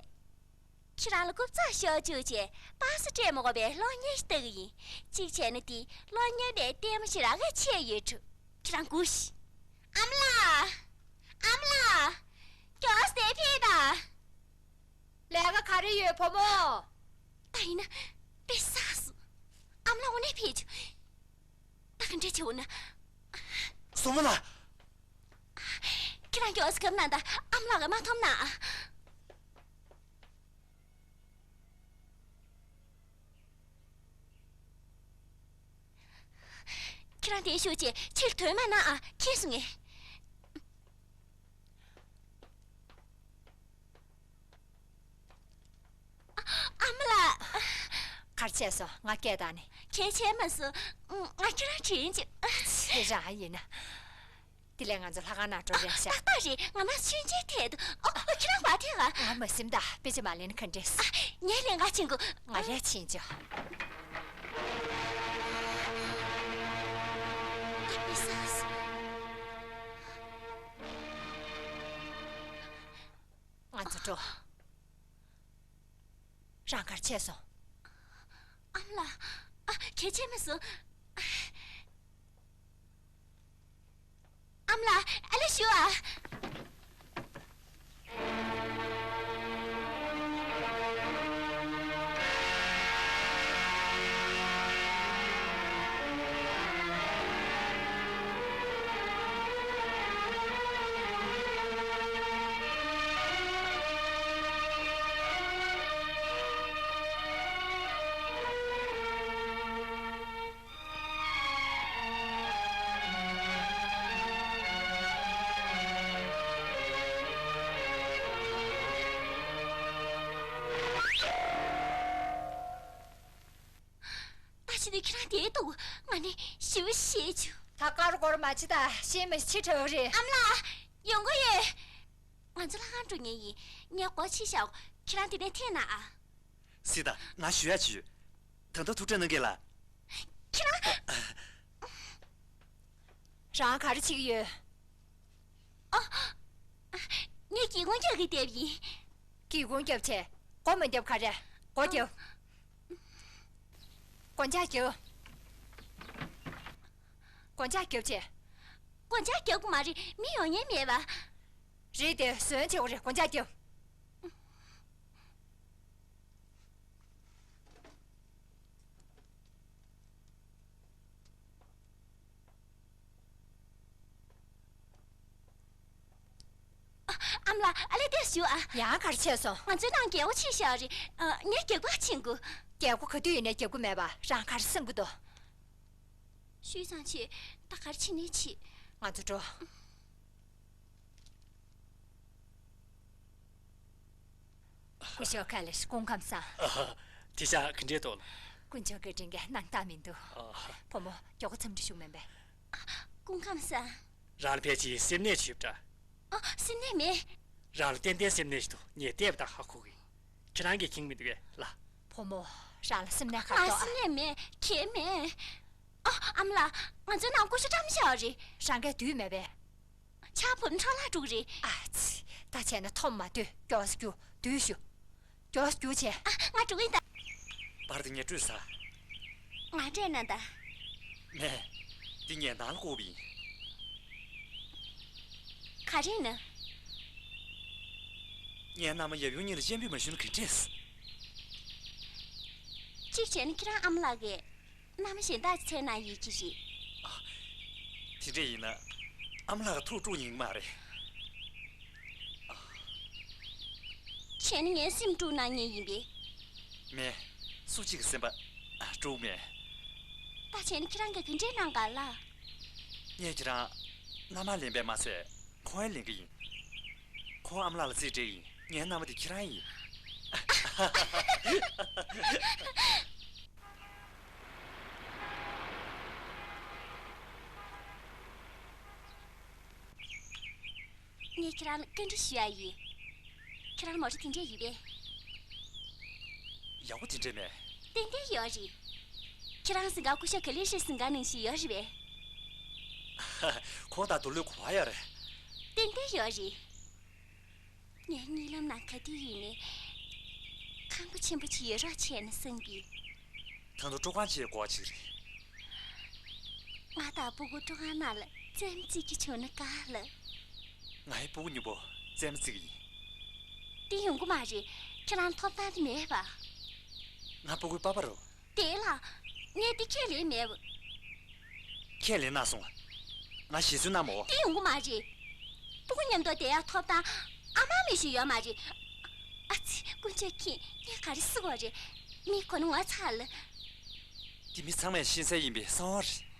ཁྱེད་རང་ལ་རྐུབ་བཙུགས་ཤོག་བཅུག་བྱས་པ་སེ་སྤྲད་མ་དགོས་པའི་གློག་བརྙན་ཞིག་ལྟ་གི་ཡིན། གཅིག་བྱས་ན་དེ་གློག་བརྙན་པའི་ལྟད་མོ་ཞིག་རག་ག་ཆད་ཡོད་འགྲོ། ཁྱེད་རང་སྒུག་ཤིག་ཨ་མ་ལགས། ཨ་མ་ལགས། མགྱོགས་སེ་ཕེབས་དང་། ལས་ཀ་ག་རེ་ཡོད་བུ་མོ། ད་ཡིན་ན། དཔེ་བསགས་སོང་། ཨ་མ་ལགས་དངོས་གནས་ཕེབས་བྱུང་། ད་ག་འདྲ་བྱེད་འོ་ན། བཟོ་མོ་ལགས། ཁྱེད་རང་མགྱོགས་སེ་གབ་གནང་དང་ཨ་མ་ལགས་ཀྱིས་མ་མཐོང་ན། ཁྱེད་རང་དེར་བཞུགས་བྱས་ཕྱིར་ཐོན་མ་གནང་ཨ། མཁྱེན་སོང་ངས། ཨ་མ་ལགས། ག་རེ་བྱས་སོང་། ང་སྐད་བཏང་ནས། གལ་ཆེ་མ་སོང་། ང་ཁྱེད་རང་དྲན་བྱུང་། དེ་རང་ཡིན་ན། དེ་ལས་ང་ཚོ་ལྷ་ཁང་ནང་འགྲོ་རན་ཤག་ཏག་ཏག་རེད། ང་ནང་མཆོད་མཇལ་ཐད་དུ། ཨོ། ཁྱེད་རང་བ་ཐད་ག་ང་མ་སེམས་ད་དཔེ་ཆ་མ་ལེན་ག་འདྲས། ངས་ལེན་ག་ཕྱིན་དགོས། ང་རས་ཕྱིན་ཆོག་ང་ཚོ་འགྲོ། རང་ག་རེ་བྱས་སོང་། ཨ་མ་ལགས། ཨ། གལ་ཆེ་མ་སོང་། ཨ་མ་ལགས། ཨ་ལེ་ཞུ་ཨ། ད་ཕྱི་དུས་ཁྱེད་རང་བསྡད་འདུག་ང་ནི་ཞེ་པོ་ཞེད་བྱུང་། ད་ ཨ། ཀ་རུ་ཀོ་རུ་མ་བྱེད་ད། ཤེས་མི་ཤེས་ཁྲ་བོ་རེད། ཨ་མ་ལགས། ཡོང་གི་ཡོད། ང་ཚོ་ལྷ་ཁང་འགྲོ་མཁན་ཡིན། ངས་སྒོ་ཕྱེ་བཞག་ཁྱེད་རང་དེ་ནས་འཐེན་ན་ཨ། སྲིད་ད། ང་ཞུ་ཡ་ཅིག་ཡོད། ད་ལྟ་ཐུགས་ཁྲལ་གནང་གི་ལ། ཁྱེད་རང་། རང་ག་རེ་བྱེད་ཀྱི་ཡོད། ཨ། ངས་སྒེའུ་ཁུང་རྒྱག་གི་བསྡད་པ་ཡིན། སྒེའུ་ཁུང་རྒྱབ་བྱས། སྒོ་མ་རྒྱབ་ག་རེ། སྒོ་རྒྱབ། སྒོ་ལྕགས་རྒྱབ། སྒོ་ལྕགས་རྒྱབ་བྱས། སྒོ་ལྕགས་རྒྱབ་དགོས་མ་རེད། མི་ཡོང་ཉན་མེད་པ། རེད་དེ། བཟོས་བྱེད་དགོས་རེད། སྒོ་ལྕགས་རྒྱབ། ཨ་མ་ལགས། ཨ་ལས་བསྡད་ཞུ་ཨ། ཡང་ག་རེ་བྱས་སོང་། ང་ཚོའི་ནང་རྒྱལ་པོ་ཆེ་ཤོས་རེད། ཨ། ངས་རྒྱག་པ་ཕྱིན་དགོས། རྒྱལ་པོ་ག་དུས་ཡིན་ནའི་རྒྱག་པ་མེད་པ་རང་ག་རེ་བསམ་གི་འདུག་ཤུས་ཙང་ཆེ། ད་ག་རེ་བྱེད་ནའི་བྱེད། ང་ཚོ་འགྲོ། སྐུ་ཞབས་ཁ་ལེ། སྐུ་ཁམས་བཟང་། ཨ། དེ་ཤག་གི་འདྲེ་ཏོ་ལ། དཀོན་མཆོག་གི་དྲིན་གྱིས་སྣང་དག་མི་འདུག་ཨ། བུ་མོ། མགྱོགས་པོ་འཚམས་འདྲི་ཞུ་མིན་པས། སྐུ་ཁམས་བཟང་། རང་ལ་ཕལ་ཆེར་སེམས་ནད་ཅིག་ཡོད་པ་འདྲ། ཨ། སེམས་ནད་མེད། རང་ལ་ཏན་ཏན་སེམས་ནད་ཞིག་འདུག་ངས་བལྟས་པ་དང་ཧ་གོ་གི། ཁྱེད་རང་གིས་མཁྱེན་མི་འདུག་གས་ལ། བུ་མོ། རང་ལ་སེམས་ནད་ག་རེ་འདུག་ཨ། སེམས་ནད་མེད། གང་ཡང་མེད། ཨ། ཨ་མ་ལགས། ང་ཚོའི་ནང་སྐུ་ཞབས་བཀྲ་མི་ཤར་བ་རེད། རང་གས་སྡོད་མེད་པས། ཕྱག་ཕུབ་འཕྲོ་བརླག་འགྲོ་གི་རེད། ཨ་ཙི། ད་བྱས་ན་འཐོམ་མ་སྡོད། མགྱོགས་སེ་རྒྱུགས། སྡོད་ཤོག་མགྱོགས་སེ་རྒྱུགས་བྱས། ཨ། ང་འགྲོ་གི་ཡིན་ད། པར་དེ་ངས་སྤྲོད་ཚར། ང་སྤྲད་ན་ད། མེད། འདི་ངས་ནང་ལ་བཀོད་པ་ཡིན། ག་རེ་ཡིན་ན། ངའི་མནའ་མ་ཡབ་ཡུམ་གཉིས་ལ་སྤྱན་འབུལ་མ་ཞུས་ན་ག་འདྲས། གཅིག་བྱས་ན་ཁྱེད་རང་ཨ་མ་ལགས་ཀྱིས་མནའ་མ་གཞན་དག་ཅིག་འཚོལ་གནང་ཡོད་ཀྱི་རེད། ཨ། དེ་འདྲས་ཡིན་ན་ཨ་མ་ལགས་ཀྱི་ཐུགས་དཀྲུག་ཉན་གྱི་མ་རེད། ཨ། བྱས་ན་ངའི་སེམས་དཀྲུག་གནང་མཁན་ཡིན་པས། མེད། སུ་གཅིག་གི་སེམས་པ་དཀྲུག་མེད། ད་བྱས་ན་ཁྱེད་རང་གིས་ག་འདྲས་གནང་ག་ལགས། ངས་ཁྱེད་རང་མནའ་མར་ལེན་པས་མ་ཚད་ཁོང་ཡང་ལེན་གྱི་ཡིན། ཁོང་ཨ་མ་ལགས་ལ་རྩིས་སྤྲད་ཡིན། ངའི་མནའ་མ་དེ་ཁྱེད་རང་ཡིན། ངས་ཁྱེད་རང་ལ་བཀའ་འདྲི་ཞུ་ཡ་ཡིན། ཁྱེད་རང་མོ་ཊ་དེ་འདྲས་ཡོད་པས། ཡག་པོ་དེ་འདྲས་མེད། ཏན་ཏན་ཡོད་རེད། ཁྱེད་རང་ཟིན་ག་སྐུ་ཞབས་ག་ལེ་ཤི་ཟིན་ག་ནང་བཞིན་ཡོད་རེད་པས། ཁོང་དང་དུ་ལུས་གོ་བ་ཡོད་རེད། ཏན་ཏན་ཡོད་རེད། ངའི་གཉིད་ལམ་ནང་ག་དུས་ཡིན་ནའི་ཁང་པ་ཆེན་པོ་ཅིག་ཡོད་རོགས་བྱས་ན་བསམ་གི། ད་དུང་སྤྲོ་ཁང་ཆེ་སྒོ་ཅིག་རེད། ང་དང་སྤུ་གུ་སྤྲོ་ཁང་ནང་ལ་རྩེད་མོ་རྩེ་རྒྱུ་བྱུང་ན་དགའ་ལ། ང་ཡི་སྤུ་གུ་གཉིས་པོ་རྩེད་མོ་རྩེ་གི་ཡིན། དེ་ཡོང་གི་མ་རེད། ཁྱེད་རང་ཐོབ་ཐང་དེ་མེད་པ། ང་སྤུ་གུའི་པ་ཕ་རེད། དེ་ལ། ངས་དེ་ཁས་ལེན་མེད། ཁས་ལེན་གནང་སོང་། ང་ཞེ་སུན་གནང་མོ། དེ་ཡོང་གི་མ་རེད། སྤུ་གུ་མཉམ་དུ་བསྡད་ཡག་ཐོབ་ཐང་ཨ་མ་མི་ཞིག་ཡོད་མ་རེད། ཨ་ཙི། དཀོན་མཆོག་མཁྱེན། ངས་ག་རེ་ཟེར་དགོས་རེད། མི་གོ་ན་ངོ་ཚ་ལ། དེ་མི་ཚང་མས་ཤེས་གསལ་ཡིན་པའི་གསང་བ་རེད།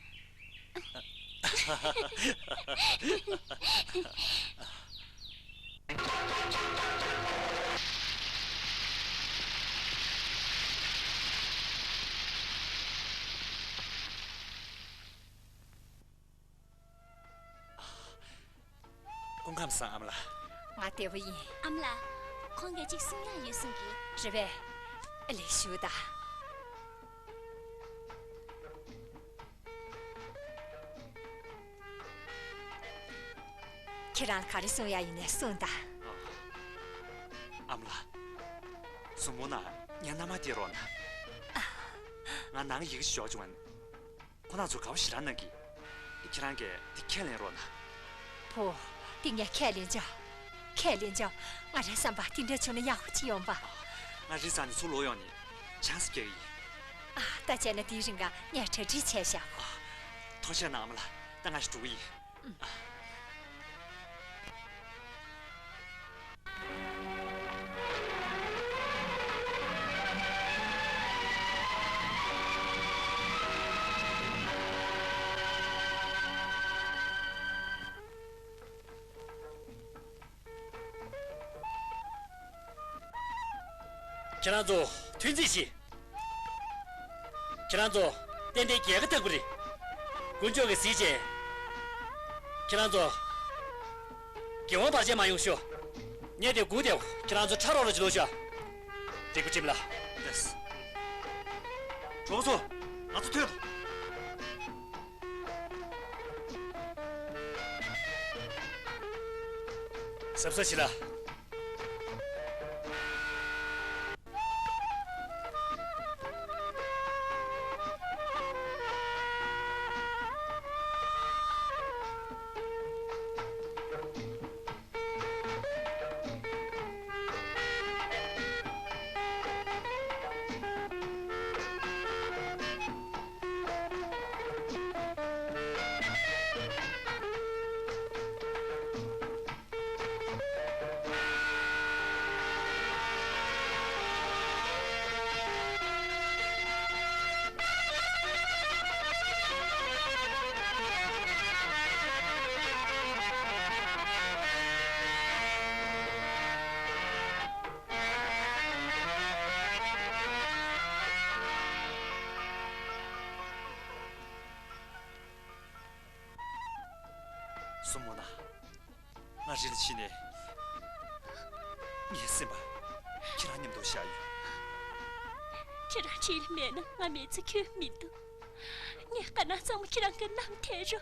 སྐུ་ཁམས་བཟང་། ཨ་མ་ལགས། ང་བདེ་པོ་ཡིན། ཨ་མ་ལགས། ཁོང་གིས་གཅིག་གསུང་ཡག་ཡོད་གསུང་གི། རེད་པས། ཨ་ལས་ཞུ་ད། ཁྱེད་རང་ག་རེ་གསུང་ཡག་ཡིན་ནའི་གསུང་ད། ཨ་མ་ལགས། གཟིགས་མོ་གནང་། ངའི་མནའ་མ་དེ་རོགས་གནང་། ང་ནང་ཡི་གེ་ཞིག་འཇོག་བྱུང་བ། ཁོ་རང་ཚོ་དགའ་པོ་ཞེ་དྲག་གནང་གི། ཁྱེད་རང་གིས་དེ་ཁས་ལེན་རོགས་གནང་། བུ། འདི་ངས་ཁས་ལེན་ཆོག་ཁས་ལེན་ཆོག་ང་རའི་བསམ་པར་དེ་འདྲ་བྱུང་ན་ཡག་པོ་ཅིག་ཡོང་པ། ང་རི་ཚང་ནས་ཚུར་ལོག་ཡོང་ནས་ཆང་ས་རྒྱག་གི་ཡིན། ཨ། ད་བྱས་ན་དེའི་རིང་ལ་ངས་གྲ་སྒྲིག་བྱས་བཞག་གོ། ཐུགས་རྗེ་གནང་། ཨ་མ་ལགས། ད་ང་ཞིག་འགྲོ་གི་ཡིན། ཁྱེད་རང་ཚོ་ཐོན་རྩིས་བྱེད། ཁྱེད་རང་ཚོ་ཏན་ཏན་རྒྱལ་ཁ་ཐོབ་ཀྱི་རེད། དཀོན་མཆོག་གིས་གཟིགས་བྱས། ཁྱེད་རང་ཚོ། དགེ་དབང་བར་ཆད་མ་ཡོང་ཤོག་ངས་དེ་སྒུག་བསྡད། ཁྱེད་རང་ཚོ་ཕྲ་རོགས་ལ་ཇི་ལོ་ཤོག་སྒྲིག་པ་ཁྲིམས་ལ། ལགས། གྲོགས་ཚོ། ང་ཚོ་ཐོན་ཐུབ། གཟབ་གཟབ་བྱེད་ལ། སྲུ་མོ་ན། ང་རི་ལ་ཕྱིན་ནས། ངའི་སེམས་པ་ཁྱེད་རང་མཉམ་དུ་བཞག་ཡོད། ཁྱེད་རང་རི་ལ་མེད་ན་ང་མི་ཚེ་འཁྱོལ་མི་འདུག་ངས་དཀའ་སྣང་ཚང་མ་ཁྱེད་རང་གི་བསྣམས་ཐལ་རོ།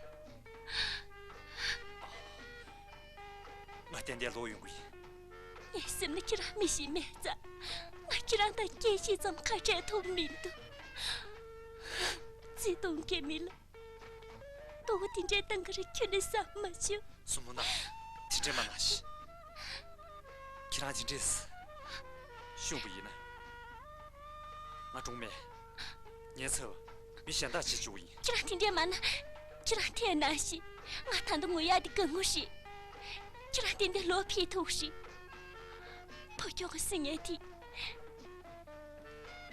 ང་ཏན་ཏན་ལོག་ཡོང་གི་ཡིན། ངའི་སེམས་ལ་ཁྱེད་རང་མི་ཤེས་མེད་ཙང་། ང་ཁྱེད་རང་དང་སྐད་ཅིག་ཙམ་ཁ་བྲལ་ཐུབ་མི་འདུག་བརྩེ་དུང་གི་མི་ལ། ལྟོ་གོས་དེ་འདྲའི་བཏང་གི་རེད། ཁྱོད་ནི་བསམ་མ་བྱུང་། སྲུ་མོ་ན། དེ་འདྲས་མ་གནང་ཞིག་ཁྱེད་རང་དེ་འདྲས་ཤོང་བ་ཡིན་ན། ང་གྲོངས་མེད། ཉེན་ཚབས་མི་གཞན་དག་བྱེད་བཅུག་ཡིན། ཁྱེད་རང་དེ་འདྲས་མ་གནང་། ཁྱེད་རང་དེ་གནང་ཞིག་ང་ད་ལྟ་ངུ་ཡག་དེ་དཀའ་མོ་རེད། ཁྱེད་རང་དེ་འདྲས་ལོག་ཕེབས་ཐུབ་རེད། ཕོ་ཁྱོད་ཀྱི་སྲིད་ངན་དེ།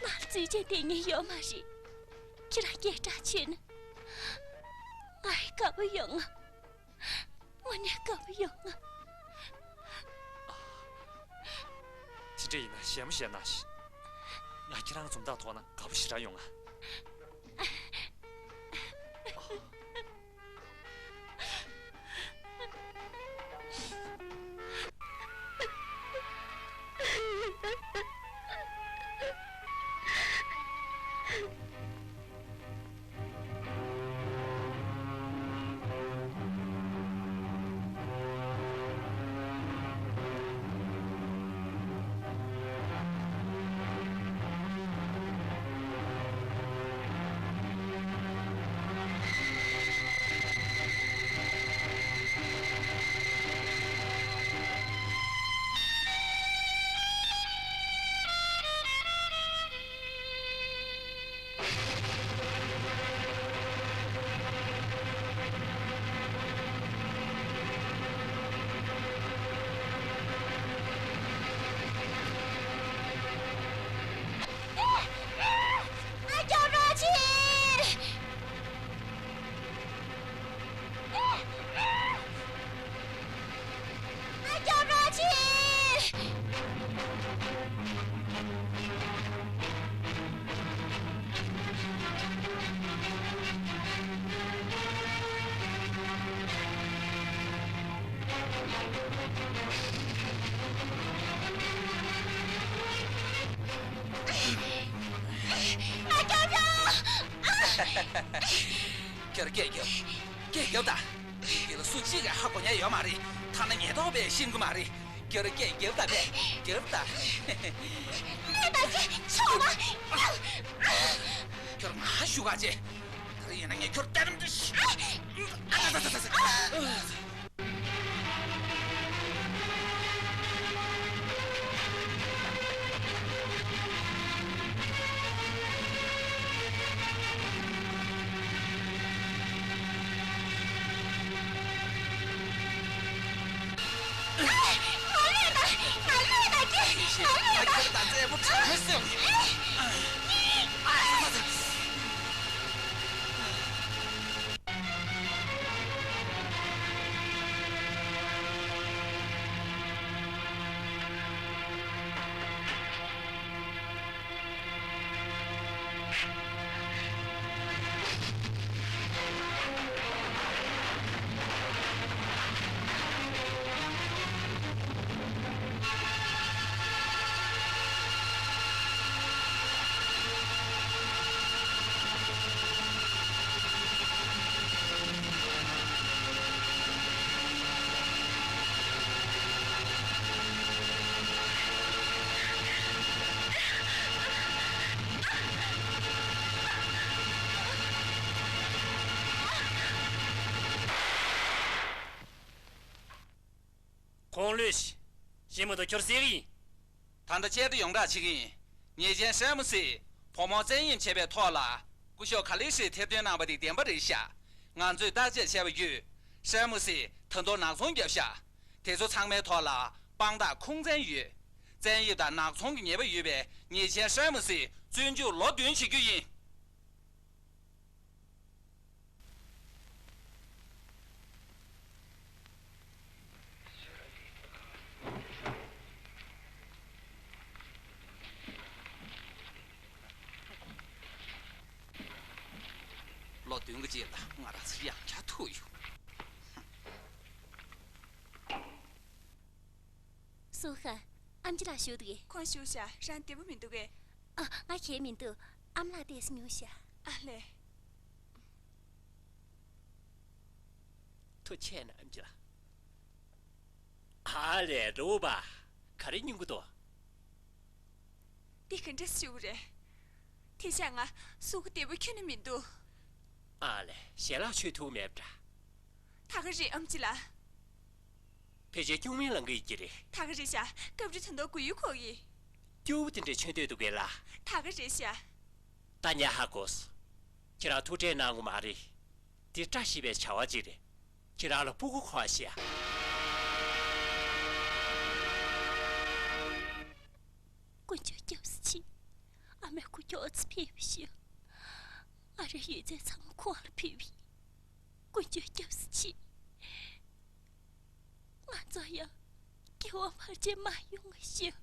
ང་ལ་བརྩེ་ཆེན་དེ་ངས་ཡོད་མ་རེད། ཁྱེད་རང་སྐད་གྲགས་ཆོད་ན། ང་ཡི་དགའ་པོ་ཡོང་ང་། དངོས་གནས་དགའ་པོ་ཡོང་ང་། དེ་འདྲ་ཡིན་ན་བཤད་མ་བཤད་ན་ཞིག་ང་ཁྱེད་རང་འཛུམ་མདངས་མཐོང་ན་དགའ་པོ་ཞེ་དྲག་ཡོང་ང་། ང་སྐྱོབ་རོགས་བྱེད། ང་སྐྱོབ་རོགས་བྱེད། ང་སྐྱོབ་རོགས། ཁྱོད་སྐད་རྒྱབ། སྐད་རྒྱབ་དང་། ཁྱེད་ལ་སུ་གཅིག་གིས་ཧ་གོ་ཉན་ཡོད་མ་རེད། ཐ་ན་ཉེན་རྟོག་པས་ཤེས་ཀྱི་མ་རེད། ཁྱོད་སྐད་རྒྱབ་དང་པས་རྒྱབ་དང་། གནས་དང་ཁྱེད་ཆོག་མ། ཁྱོད་ང་ཞུ་ག་བྱེད། ད་ཡིན་ན་ངས་ཁྱོད་བསྟན་འདི་ཞིག་ཨ་ད་ད་ད་ད། ཁོང་ལུས་ཤིག་གཞན་མ་གཏོགས་ཁྱོད་བསད་གི་ཡིན། ད་ལྟ་ཆེད་དུ་ཡོངས་བསྒྲགས་བྱེད་ཀྱི་ཡིན། ཉེས་ཅན་ཧྲན་མུ་སི་བུ་མོ་བཙན་གཡེམ་བྱས་པའི་ཐོག་ལ་སྐུ་ཞབས་ག་ལི་ཧྲིས་ཐེར་འདོན་གནང་བ་དེ་བདེན་པ་རེད་ཤག་ང་ཚོས་བརྟག་དཔྱད་བྱས་པ་བརྒྱུད། ཧྲན་མུ་སི་ད་དུང་ནག་ཚོང་བརྒྱབ་ཤག་དེ་ཚོ་ཚང་མའི་ཐོག་ལ་དཔང་རྟགས་ཁུངས་བཙན་ཡོད། བཙན་གཡེམ་དང་ནག་ཚོང་གི་ཉེས་པ་ཡོད་པའི་ཉེས་ཅན་ཧྲན་མུ་སི་བཙོན་འཇུག་ལོ་བདུན་བྱེད་རྒྱུ་ཡིན། ལོ་བདུན་གྱི་རྗེས་ལ་ང་རང་ཚོ་ཡང་བསྐྱར་ཐུག་ཡོང་། སུ་ཧ། ཨམ་ཆི་ལགས་བཞུགས་འདུག་གས། ཁོང་བཞུགས་ཤག་རང་བདེ་པོ་མི་འདུག་གས། ཨ། ང་གལ་མི་འདུག་ཨ་མ་ལགས་བལྟས་སུ་ཉུང་ཤག་ཨ་ལས། ཐུགས་རྗེ་ཆེ་ཨམ་ཆི་ལགས། ཨ་ལས། རོ་བ། ག་རེ་སྙུང་གི་འདུག་དེ་ག་འདྲ་ཞུ་གི་རེད། དེ་བྱས་ང་གཟུགས་པོ་བདེ་པོ་ཁྱོན་ནས་མི་འདུག་ཨ་ལས། ཞལ་ལག་མཆོད་ཐུབ་མེད་པ་འདྲ། ད་ག་རེད་ཨམ་ཆི་ལགས། ཕལ་ཆེར་སྐྱུག་མིན་ལངས་ཀྱི་ཡོད་ཀྱི་རེད། ད་ག་རེད་ཤག་སྐབས་རེ་ད་དུང་མགོ་ཡུ་འཁོར་གི། སྐྱུག་པ་དེ་འདྲ་མཆོད་འདོད་འདུག་གས་ལགས། ད་ག་རེད་ཤག་ད་ཉལ་ཧ་གོ་སོང་། ཁྱེད་རང་ཐུགས་ཁྲལ་གནང་དགོས་མ་རེད། དེ་བཀྲ་ཤིས་པའི་བྱ་བ་ཅིག་རེད། ཁྱེད་རང་ལ་སྤུ་གུ་འཁོར་ཤག་དཀོན་མཆོག་སྐྱབས་སུ་མཆི། ཨ་མའི་སྐུ་མགྱོགས་ཙམ་ཕེབས་ཤོག་ཨ་རིའི་ཡོད་ཚད་ཚང་མ་ཁོང་ལ་ཕུལ་བ་ཡིན། དཀོན་མཆོག་སྐྱབས་སུ་མཆི། ང་ཚོ་ཡང་སྐྱེ་བ་ཕལ་ཆེར་མ་ཡོང་བ་ཞུ།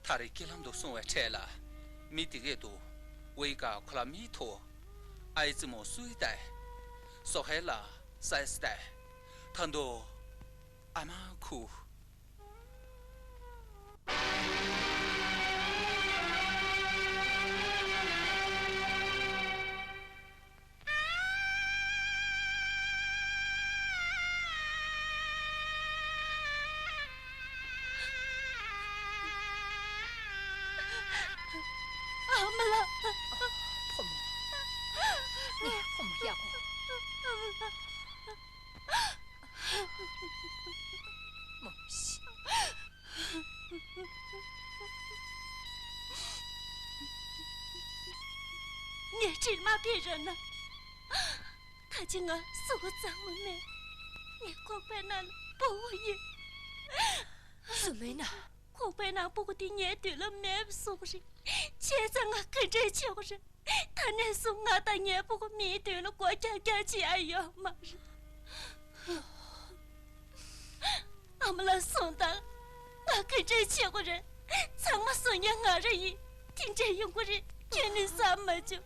ད་རེས་དཀྱིལ་ལམ་དུ་སོང་བའི་འཕྲལ་ལ། མི་དེ་གས་འདུག་ཝེ་ཀ་ཁོ་ལ་མི་ཐོ། ཨའི་ཙི་མོ་སུའི་ཏའི། སོ་ཧེ་ལ་སའི་སི་ཏའི། ད་འདོ། ཨ་མ་ཁུ། ཨ་མ་ལགས། བུ་མོ། ངས་བུ་མོ་གཡར་གོ། ཨ་མ་ལགས། དྲིན་མ་ཕེབས་རོགས་གནང་། ད་ཅི་ང་སུ་གཙང་མ་མེད། ངས་ཁོག་པའི་ནང་ལ་སྤོ་བོ་ཡོད། སུ་མེད་ན། ཁོག་པའི་ནང་སྤོ་བོ་དེ་ངའི་དོན་ལ་མེད་པ་སོང་རེད། བྱས་ཙང་ང་ག་འདྲས་བྱེད་དགོས་རེད། ད་ནས་བཟུང་ང་དང་ངའི་སྤོ་བོ་མིའི་དོན་ལ་སྒོ་རྒྱག་རྒྱག་བྱེད་ཡ་ཡོད་མ་རེད། ཨ་མ་ལགས་གསུངས་དང་། ང་ག་འདྲས་བྱེད་དགོས་རེད། ཚང་མ་གསུང་ཡ་ང་རང་ཡིན། དེ་འདྲས་ཡོང་གི་རེད། ཁྱོད་ནི་བསམ་མ་བྱུང་།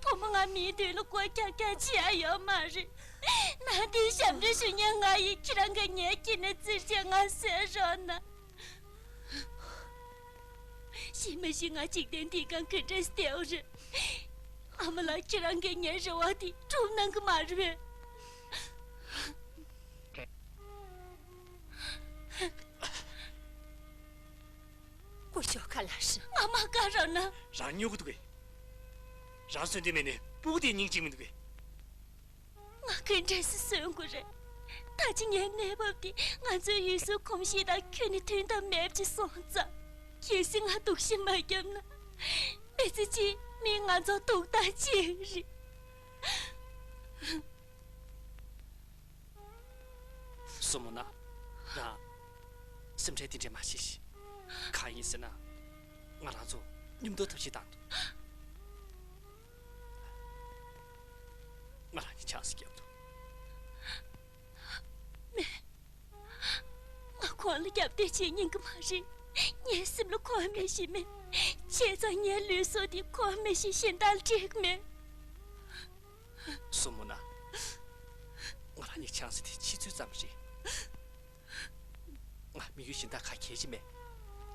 བུ་མོ་ང་མིའི་དོན་ལ་སྒོ་རྒྱག་རྒྱག་བྱེད་ཡ་ཡོད་མ་རེད། ནང་དེའི་ཞབས་འདྲེན་ཞུ་མཁན་ང་ཡིན། ཁྱེད་རང་གིས་ངའི་སྐྱིད་ནས་བཙིར་བྱས་ང་བསད་རོགས་གནང་། ཤི་མ་ཤི་ང་འཇིག་རྟེན་འདིའི་སྒང་ག་འདྲས་བསྡད་ཡོད་རེད། ཨ་མ་ལགས། ཁྱེད་རང་གིས་ངའི་རེ་བ་དེ་སྒྲུབ་གནང་གི་མ་རེད་པས། སྐུ་ཞབས་ཁ་ལགས་སོ། ང་མ་དགའ་རོགས་གནང་། རང་སྨྱོ་གི་འདུག་གས། རང་གསོན་དུས་མེད་ནས་སྤུ་གུ་དེ་སྙིང་རྗེ་མི་འདུག་གས། ང་ག་འདྲས་སེ་གསོན་དགོས་རེད། ད་ཅི་ངའི་གནས་བབ་འདི་ང་ཚོའི་ཡུལ་སྲོལ་གོམས་གཤིས་དང་ཁྱོན་ནས་མཐུན་ཐབས་མེད་པ་ཅིག་སོང་ཙང་། གལ་སྲིད་ང་སྡུག་ཤི་མ་བརྒྱབ་ན། མི་ཚེ་གཅིག་མིས་ང་ཚོ་སྡུག་ཐག་བཅད་རེད། སྲུ་མོ་ན། རང་སེམས་ཁྲལ་དེ་འདྲས་མ་བྱེད་ཤིག། གང་ཡིན་ཟེར་ན། ང་རང་ཚོ་མཉམ་དུ་ཐབས་ཤེས་བཏང་འདུག། ང་རང་གིས་ཆང་ས་བརྒྱབ་འདུག། མེད། ང་ཁོང་ལ་རྒྱབ་གཏད་བྱེད་ཉན་གི་མ་རེད། ངའི་སེམས་ལ་ཁོང་མེད་ཤེས་མེད། བྱས་ཙང་ངའི་ལུས་སྲོག་དེ་ཁོང་མེད་ཤེས་གཞན་དག་ལ་སྤྲད་གི་མེད། སྲུ་མོ་ན། ང་རང་གཉིས་ཆང་ས་དེ་ཕྱི་ཚུལ་ཙམ་རེད། ང་དམིགས་ཡུལ་གཞན་དག་ག་གལ་ཆེ་མེད།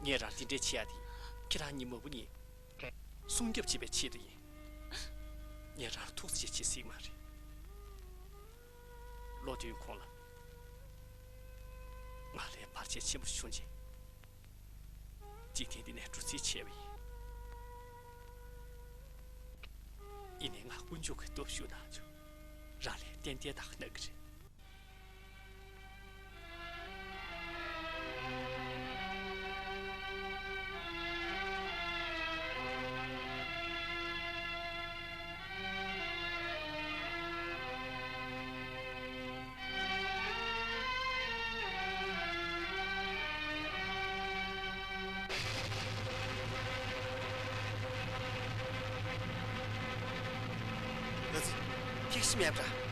ངས་རང་འདི་འདྲས་བྱེད་ཡ་དེ་ཁྱེད་རང་གཉིས་མ་བུ་གཉིས་སྲུང་སྐྱོབ་བྱེད་པའི་ཆེད་དུ་ཡིན། ངས་རང་ལ་ཐུགས་རྗེ་ཆེ་ཟེར་གི་མ་རེད། ལོ་བདུན་གོང་ལ་ང་ལ་བར་ཆད་ཆེན་པོ་བྱུང་རྗེས། འཇིག་རྟེན་འདི་ནས་འགྲོ་རྩིས་བྱས་པ་ཡིན། ཡིན་ནའི་ང་དཀོན་མཆོག་གི་སྟོབས་ཤུགས་གནང་བྱུང་། རང་ལ་ཏན་ཏན་དག་གནང་གི་རེད། ལ་ཙི། ཁྱེད་ཤི་མེད་པ་འདྲ།